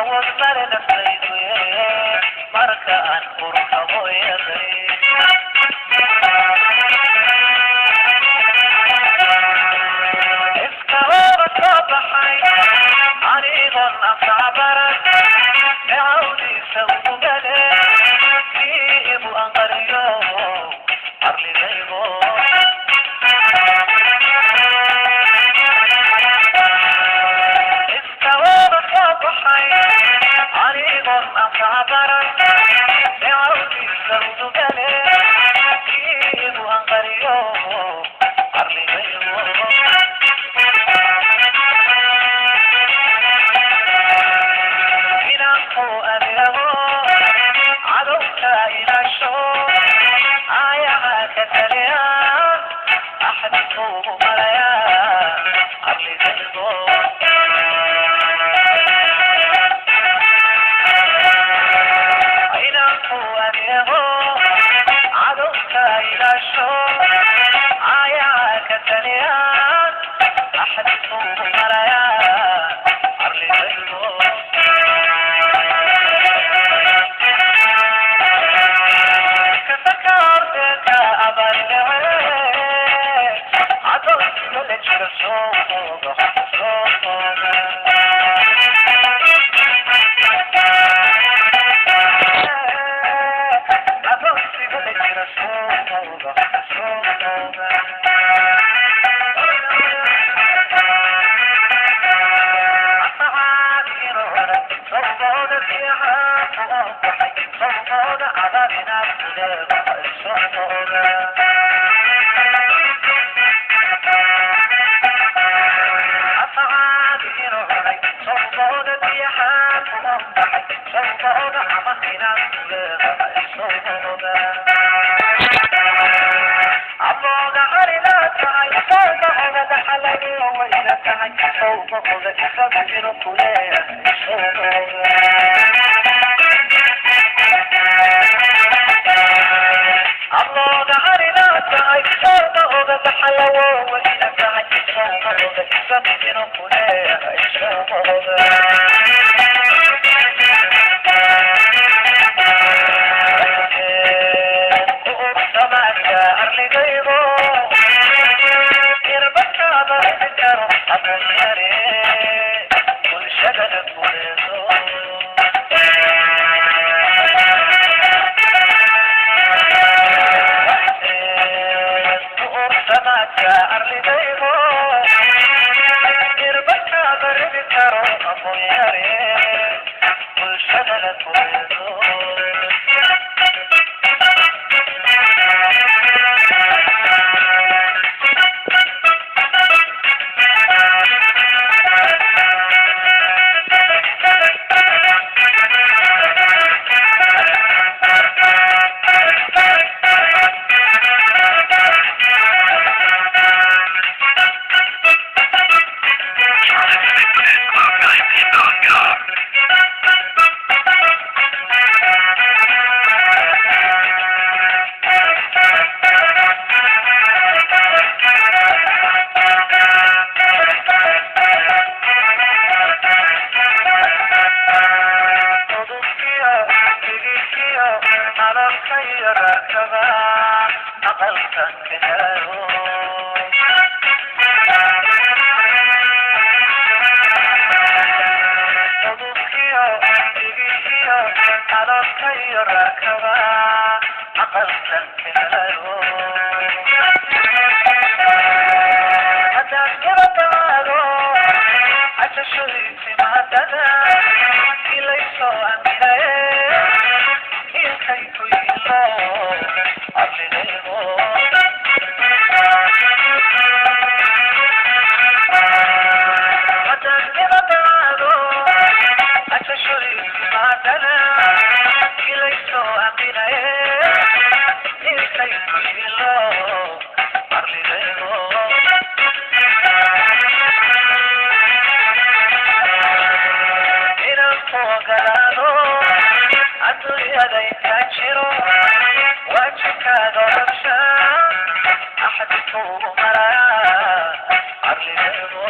Awood male naftaydu marka aan urka hooyaday. Iskababa soo baxay anigoon anfac baran, cawdiisa ugu gale kii igu anqariyo arligaygo. Iskababa soo baxay anigoon anfac baran, cawdiisa ugu gale kii igu anqariyo arligaygo. Inaan ku adeego, cadowka ilaasho, aayaha ka taliya, axdi kugu malaya arligaygo. Inaan ku adeego, cadowka ilaasho, aayaha ka taliya, axdi kugu malaya arligaygo. Kasakaordeka abaldece cadowsiga la jira sooga sooga. Cadowsiga la jira sooga sooga. Arligaygo irbakaaba karo aqoon yare bulshadana kuleeso. Samaadka arligaygo irbakaaba ridi karo aqoon yare bulshadana kuleeso. You're listening to Cloud19.com. Udubkiyo digikiyo alabkayo rakaba aqalkan ka helo. Udubkiyo digikiyo alabkayo rakaba aqalkan ka helo. Haddaan gabadhaado cajashoytimaadada ilaysoo aminaye ilkay ku yilo arligaygo. Haddaan gabadhaado cajashoytimaadada ilaysoo aminaye ilkay ku yilo arligaygo. Inaan ku ogolaado adduunyada intaan jiro waajibkaaga rabsha axad kugu maraya arligaygo.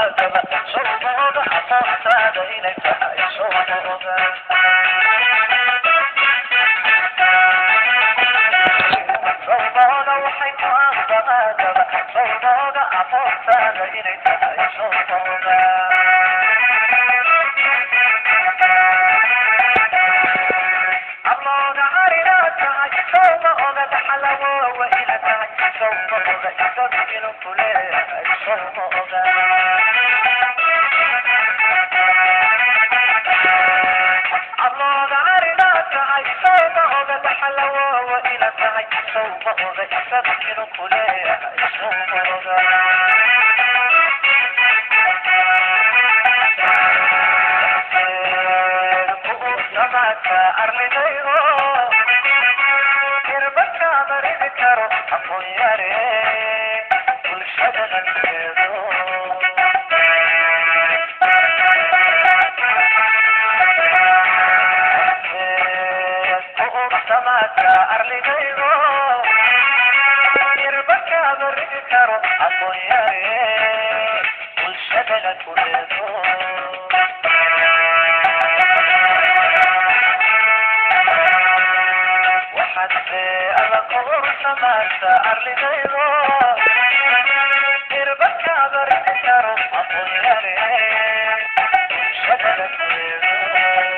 ambaqaadaba sawmooda aqoontaada inay tahay sawmooda sawmooda waxay ku ambaqaadaba sawmooda aqoontaada inay tahay sawmooda ablooda carinaad tahay sawma oga dhaxalawoowa ina tahay sawma oga isagu inuu ku leeyahay sawma oga ablooda carinaad tahay sawma oga dhaxalawoowa ina tahay sawma oga isagu inuu ku leeyahay sawma oga arligaygo irbakaada ridi karo aqoon yare bulshada nafteedo samaadka arligaygo irbakaada ridi karo aqoon yare bulshadana kuleedo waxaad alla kuursamaanta arligaygo irbakaada ridi karo aqoon yare bulshadana kuleedo.